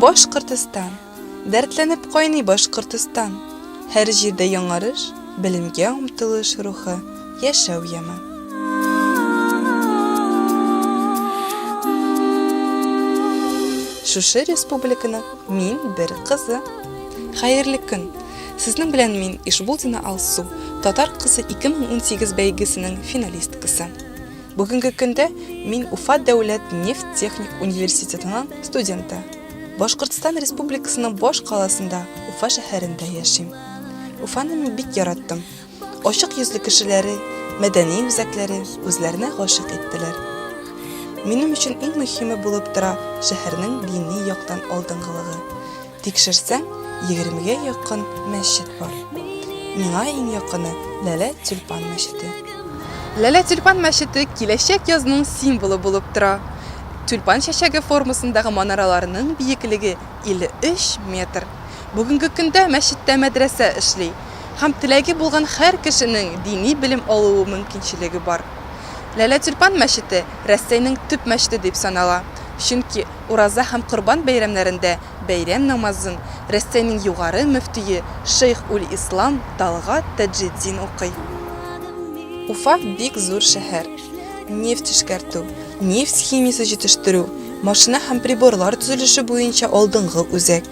Башкортостан! Дәртләнеп кайный Башкортостан! Һәр җирдә яңарыш, белемгә омтылыш рухы, яшәү яме. Шушы республиканың мин бер кызы. Хәерле көн! Сезнең белән мин, Ишбулдина Алсу, Татар кызы 2018 бәйгесенең финалисткасы. Бүгенге көндә мин Уфа дәүләт нефть техник университетының студенты. Башкортстан Республикасының баш каласында, Уфа шәһәрендә яшим. Уфаны мин бик яраттым. Ачык йөзле кешеләре, мәдәни үзәкләре үзләренә гашыйк иттеләр. Минем өчен иң мөһиме булып тора шәһәрнең дини яктан алдынгылыгы. Тикшерсәң, егермегә якын мәчет бар. Миңа иң якыны, Ләлә Тюльпан мәчете. Ләлә Тюльпан мәчете киләчәк язның символы булып тора. Тюльпан чәчәге формасындагы манараларының биеклеге 53 метр. Бүгенге көндә мәчеттә мәдрәсә эшли һәм теләге булган һәр кешенең дини белем алуы мөмкинчелеге бар. Ләлә Тюльпан мәчете Рәсәйнең төп мәчете дип санала, чөнки Ураза һәм Корбан бәйрәмнәрендә бәйрәм намазын Рәсәйнең югары мөфтие Шейх-уль-Ислам Талгат Таҗетдин укый. Уфа бик зур шәһәр. Нефть эшкәртү, нефть химиясе җитештерү, машина һәм приборлар төзелеше буенча алдынгы үзәк.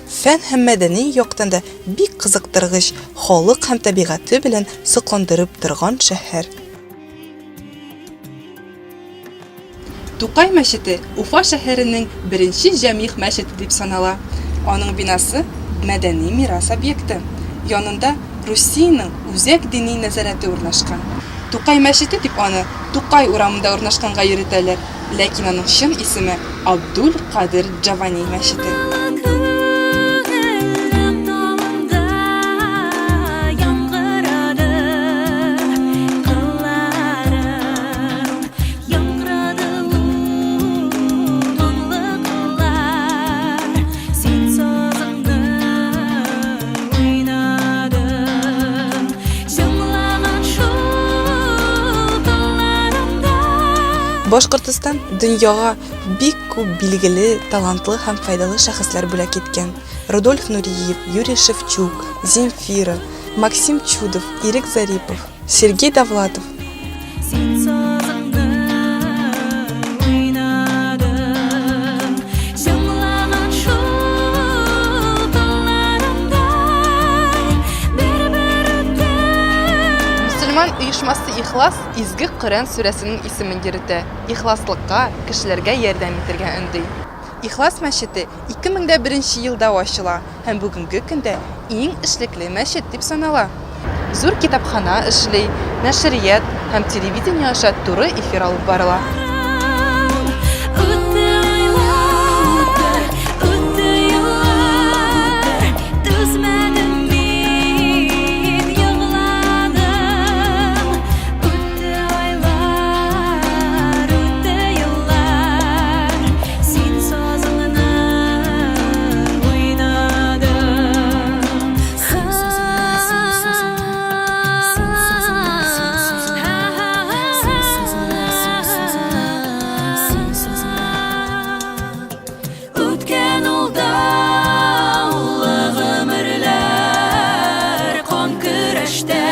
Фән һәм мәдәни яктан да бик кызыктыргыч, халык һәм табигате белән сокландырып торган шәһәр. Тукай мәчете Уфа шәһәренең беренче җәмигъ мәчете дип санала. Аның бинасы, мәдәни мирас объекты. Янында Русиянең Үзәк дини нәзарәте урнашкан. Тукай мәчете дип аны Тукай урамында урнашканга йөретәләр, ләкин аның чын исеме, Абдул Кадер Джавани мәчете. Башкортостан дөньяга бик күп билгеле, талантлы һәм файдалы шәхесләр бүләк иткән. Рудольф Нуриев, Юрий Шевчук, Земфира, Максим Чудов, Ирек Зарипов, Сергей Довлатов. Мөселман оешмасы Ихлас изге Коръән сүрәсенең исемен йөретә, ихласлыкка, кешеләргә ярдәм итәргә өнди. Ихлас мәчете 2001 елда ачыла һәм бүгенге көндә иң эшлекле мәчет дип санала. Зур китапхана эшли, нәшрият һәм телевидение аша туры эфир алып барыла. Үткән ул даулы гомерләр кан көрәштә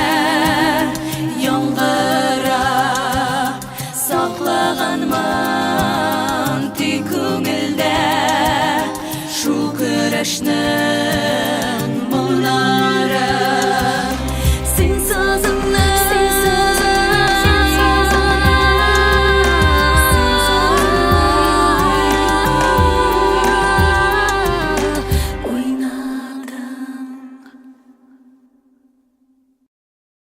яңгыра саклаганмын тик күңелдә шул көрәшнең.